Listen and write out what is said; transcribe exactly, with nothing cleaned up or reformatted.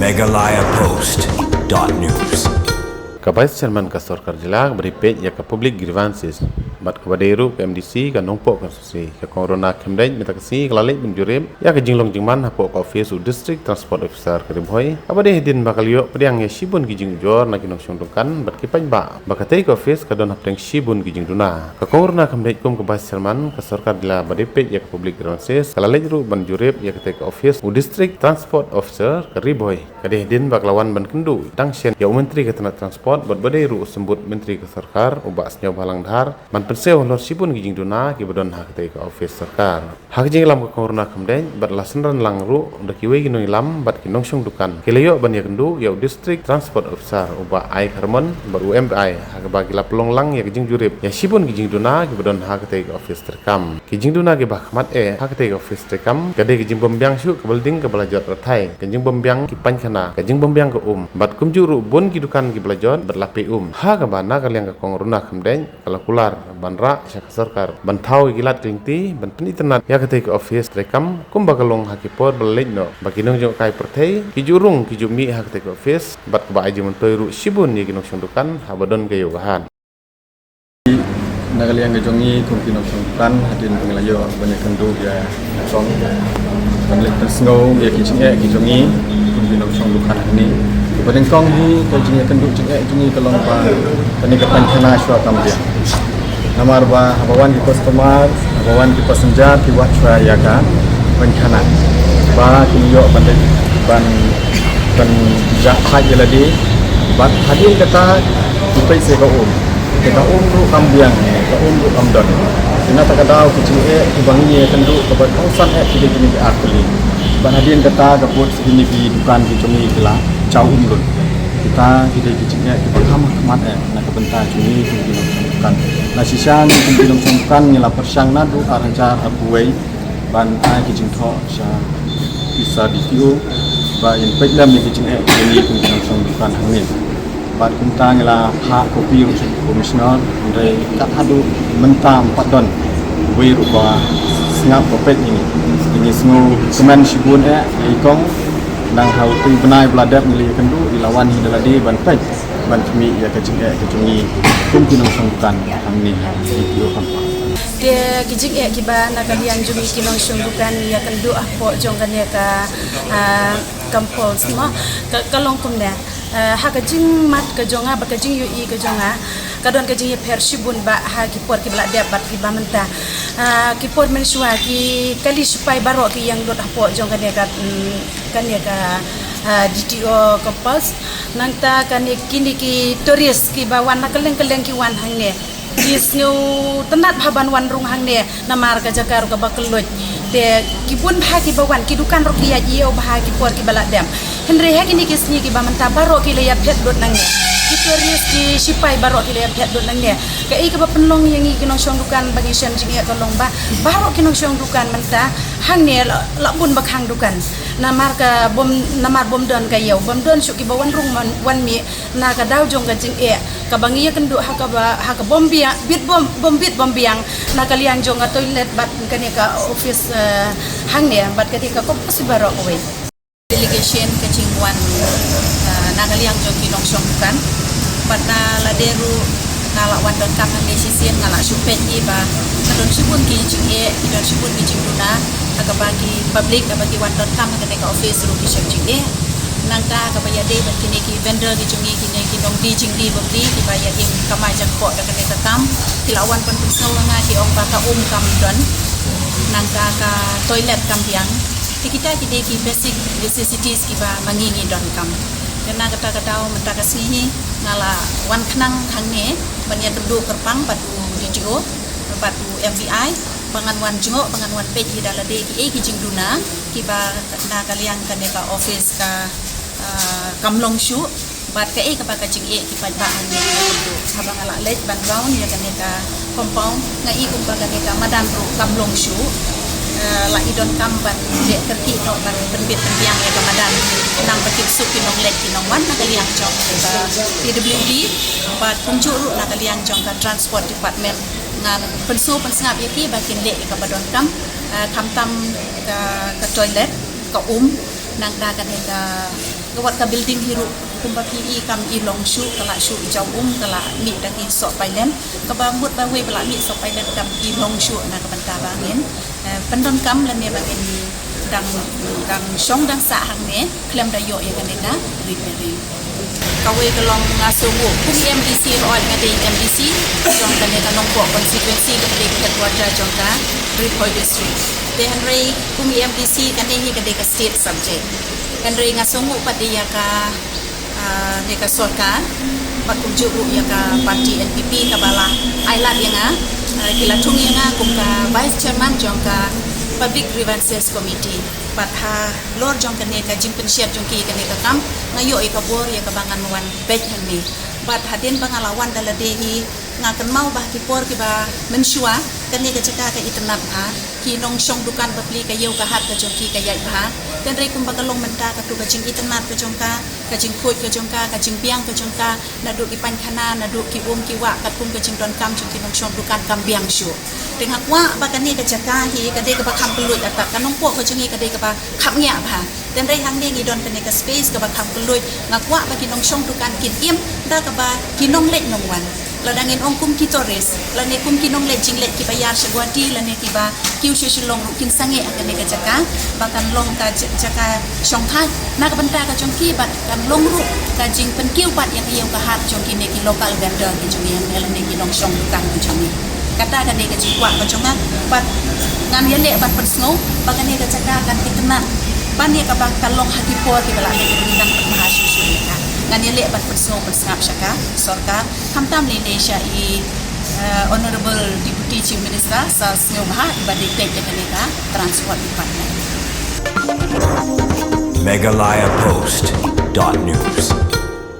Meghalaya Post dot news. Ka Vice Chairman ka Sorkar Jylla kaba dei peit ïa ka Public Grievances bad kaba dei ruh ka M D C ka Nongpoh Constituency, ka Kong Runa Khymdeit mynta ka sngi ka la leit ban jurip ïa ka jinglong jingman hapoh ka office u District Transport Officer ka Ri Bhoi, kaba dei hadien ba ka la ïoh pdiang ïa shibun ki jingujor na ki nongshong dukan bad ki paidbah ba katei ka office ka don hapdeng shibun ki jingduna. Ka Kong Runa Khymdeit kum ka Vice Chairman ka Sorkar Jylla ba dei peit ïa ka Public Grievances ka la leit ruh ban jurip ïa katei ka office u District Transport Officer ka Ri Bhoi. Ka dei hadien ba ka la wan ban kynduh tang shen ïa u Myntri ka tnat Transport bad ba dei ruh u Symbud Myntri ka Sorkar u Bah Sniawbhalang Dhar ban pynsngew halor shibun ki jingduna kiba don ha katei ka office sorkar. Ha ka jingïalam ka Kong Runa Khymdeit bad la synran lang ruh da kiwei ki nongïalam bad ki nongshong dukan, ki la ïoh ban ïakynduh ïa u District Transport Officer u Bah I Kharmon bad u M I ha kaba ki la pynlong lang ïa ka jingjurip ïa shibun ki jingduna kiba don ha katei ka office treikam. Ki jingduna kiba ha khmat eh ha katei ka office treikam ka dei ka jingbym biang shuh ka building kaba la jot rathai, ka jingbym biang ki painkhana, ka jingbym biang ka um bad kumjuh ruh bun ki dukan kiba la jot bad la pei um, ha kaba na ka liang ka Kong Runa Khymdeit ka la kular ban rah sha ka sorkar ban thaw ïa ki lad ki lynti ban pynitynnad ïa katei ka office treikam kumba ka long ha ki por ba la leit noh, ba ki nongjngohkai pyrthei ki ju rung ki ju mih ha katei ka office bad kaba ai jingmyntoi ruh shibun ïa ki nongshong dukan haba don ka ïew ka hat. Na ka liang ka jong ngi kum ki nongshong dukan, hadien ba ngi la ïoh ban ïakynduh ïa ka song, ban leit pynsngew ïa ki jingeh ki jong ngi kum ki nongshong dukan hangne. Ba nyngkong hi ka jingïakynduh jingeh jong ngi ka long ba kane ka painkhana shuwa kam biang. Namar ba haba wan ki customer, haba wan ki passenger ki wad shuwa ïa ka painkhana ba ki ïoh ban leit ban, ban jah thait ïa lade. Bad hadien kata ki peit sa ka um. Te ka um ruh kam biang, ka um ruh kam don. Te na kata ka daw ki jingeh kiba ngi ïakynduh kaba kongsan eh ki dei kine ki ar tylli. Bad hadien kata ka bud kine ki dukan ki jong ngi ki la jaw um lut. Kita ki dei ki jingeh kiba kham ha khmat eh na ka bynta jong ngi kum ki nongshong dukan. Na shisha ngi kum ki nongshong dukan ngi la pyrshang naduh ar hajar arphew wei ban ai ki jingthoh sha office D T O ba yn peit lem ïa ki jingeh ki jong ngi kum ki nongshong dukan hangne. Bad kumta ngi la phah copy ruh sha u Commissioner, hynrei kat haduh mynta ym pat don uwei ruh ba sngap ba peit ïa ngi. Te ngi sngewkmen shibun eh ïa i Kong, nang ha utu u bnai ba la dep ngi la ïakynduh, i la wan hi da lade ban peit ban khmih ïa ka jingeh ka jong ngi kum ki nongshong dukan hangne ha D T O Kampong. Te ki jingeh kiba na ka liang jong ngi ki nongshong dukan ngi ïakynduh hapoh jong kane ka, ah, Kampong mo, ka, ka long kumne. Ah, ha ka jingmut ka jong nga bad ka jingïohi ka jong nga, ka don ka jingïapher shibun ba ha ki por kiba la dep bad kiba mynta. Ah, ki por mynshuwa ki kali shipai baroh ki ïeng lut hapoh jong kane ka, mm, kane ka, ah, D T O Kampong. Nangta kane kine ki tourist kiba wan na kylleng kylleng ki wan hangne. Ki sngewtynnad bha ban wan rung hangne namar ka jaka ruh kaba kylluid. Te ki bun bha kiba wan, ki dukan ruh ki ïaid ïew bha ki por kiba la dep. Hynrei ha kine ki sngi kiba mynta baroh ki la ïaphet lut nangne. Ki tourist, ki shipai baroh ki la ïaphet lut nangne. Kaei kaba pynlong ïa ngi ki nongshong dukan ba ngi shem jingeh ka long ba baroh ki nongshong dukan mynta hangne la, la bun ba khang dukan. Namar ka bym, namar bym don ka ïew, bym don shuh kiba wan rung man, wan mih. Na ka daw jong ka jingeh kaba ngi ïakynduh ha kaba, ha ka bym biang, bit bym, bym bit bym biang na ka liang jong ka toilet bad kane ka office, eh, hangne bad kane ka kompos baroh kawei. Delegation ka jingwan, eh, na ka liang jong ki nongshong dukan bad na lade ruh nga la wan donkam hangne shisien, nga la shu peit hi ba ka don shibun ki jingeh, ki don shibun ki jingduna ha kaba ki public haba ki wan donkam ha kane ka office ruh ki shem jingeh. Nangta kaba ïadei bad kine ki vendor ki jong ngi, kine ki nongdie jingdie bymdie kiba ïa im kamai jangkhoh da kane ka kam, ki la wan ban pynsngew ha nga, ki ong ba ka um kam don. Nangta ka toilet kam biang. Te kita ki dei ki basic necessities kiba ma ngi ngi donkam. Te na kata ka daw mynta ka sngi hi nga la wan khnang hangne ban ïakynduh kyrpang bad u D T O bad u M V I ba ngan wan jngoh, ba ngan wan peit hi da lade kiei ki jingduna kiba na ka liang kane ka office ka, ah, kam long shuh bad kaei kaba ka jingeh ki paidbah hangne. Haba nga la leit ban round ïa kane ka compound, nga i kumba kane ka madan ruh kam long shuh. Eh, la i donkam ban leh kyrkieh noh ban pynbit pynbiang ïa ka madan, khnang ba kin suk ki nongleit ki nongwan na ka liang jong ka P W D bad kumjuh ruh na ka liang jong ka Transport Department. Ngan pynsngew pynsngap ïa ki ba kin leh ïa kaba donkam, eh, khamtam ka, ka toilet, ka um, nangta kane ka Ka wat ka building hi ruh kumba phi i kam i long shuh, ka lah shuh i jaw um, ka lah mih da ki soh pailen. Kaba mut ba wei ba lah mih soh pailen kam i long shuh, na ka bynta ba ngin, eh, pyndonkam lane ba ngin dang, dang shong dang sah hangne khlem da ïoh ïa kane ka repairing. Kawei ka long nga sngewnguh kum i MDC, hooid nga dei i MDC jong kane ka Nongpoh constituency, kaba dei ka headquarter jong ka Ri Bhoi District. Te hynrei kum i MDC kane hi ka dei ka state subject. Hynrei nga sngewnguh pat de ïa ka, ah, ne ka sorkar, bad kumjuh ruh ïa ka party NPP kaba la ai lad ïa nga, ah, ki la thung ïa nga kum ka vice chairman jong ka Public Grievances Committee. Bad halor jong kane ka jingpynshiat jong ki kane ka kam, nga ïoh ïa ka bor ïa kaba ngan wan beit hangne. Bad hadien ba nga la wan da lade hi, nga kynmaw ba ha ki por kiba mynshuwa kane ka jaka ka itynnad bha, ki nongshong dukan bapli ka ïew ka hat ka jong ki ka ïaid bha. Hynrei kumba ka long mynta, katu ka jingitynnad ka jong ka, ka jingkhuid ka jong ka, ka jingbiang ka jong ka, naduh ki painkhana, naduh ki um ki wah, katkum ka jingdonkam jong ki nongshong dukan kam biang shuh. Te nga kwah ba kane ka jaka hi ka dei kaba kham kylluid, artat ka Nongpoh ka jong ngi ka dei kaba khapngiah bha. Hynrei hangne ngi don kane ka space kaba kham kylluid, nga kwah ba ki nongshong dukan kin im da kaba ki nongleit nongwan. Lada ngin ong kum ki tourist, lane kum ki nongleit jingleit kiba ïar sha Guwahati, lane kiba kiew sha Shillong ruh kin sangeh ha kane ka jaka, ba kan long ka ja-, jaka shongthait na ka bynta ka jong ki, bad kan long ruh ka jingpynkiew pat ïa ka ïew ka hat jong kine ki local vendor ki jong ngi, lane ki nongshong dukan ki jong ngi. Kata ka dei ka jingkwah ka jong nga, bad ngan ïaleh ban pynsngew ba kane ka jaka kan itynnad ban ïa kaba ka long ha ki por kiba la leit, ngan pynbha shuh shuh ïa ka. Ngan ïaleh ban pynsngew pynsngap sha ka sorkar, khamtam lei lei sha i, eh, Honorable Deputy Chief Minister Sir Sniawbhalang, iba dei peit ïa kane ka Transport Department. Meghalaya Post dot news.